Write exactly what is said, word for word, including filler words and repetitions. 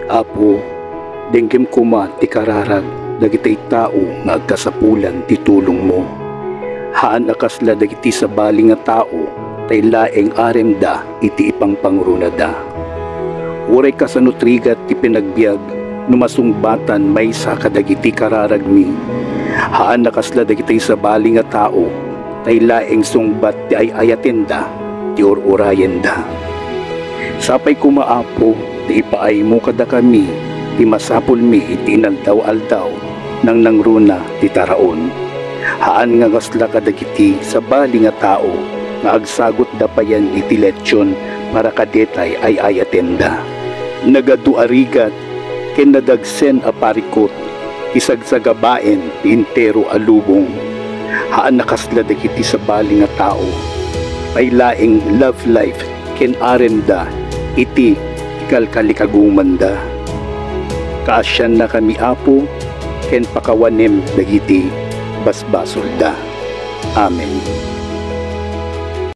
Apo, denggem koma ti kararag dagiti tao nga agkasapulan ti tulongmo. Haan a kasla dagiti sabali nga tao, tay laeng aremda iti ipangpangrunada. Uray kasano ti rigat ti panagbiag no masungbatan maysa kadagiti kararagmi. Haan a kasla dagiti sabali nga tao, tay laeng sungbat ti ay-ayatenda, ti ur-urayenda. Sapay koma, Apo, ti ipaaymo kadakami ti masapulmi iti inaldaw-aldaw nangnangruna ti taraon. Haan nga kasla kadagiti sabali nga tao nga agsagutda payen iti lesion para kadetay ay-ayatenda. Nagadu a rigat ken nadagsen a parikut ti sagsagabaen ti entero a lubong. Haan a kasla dagiti sabali nga tao, tay laeng love life ken aremda iti ikalkalikagumanda. Kaasiannakami, Apo, ken pakawanem dagiti basbasolda. Amen.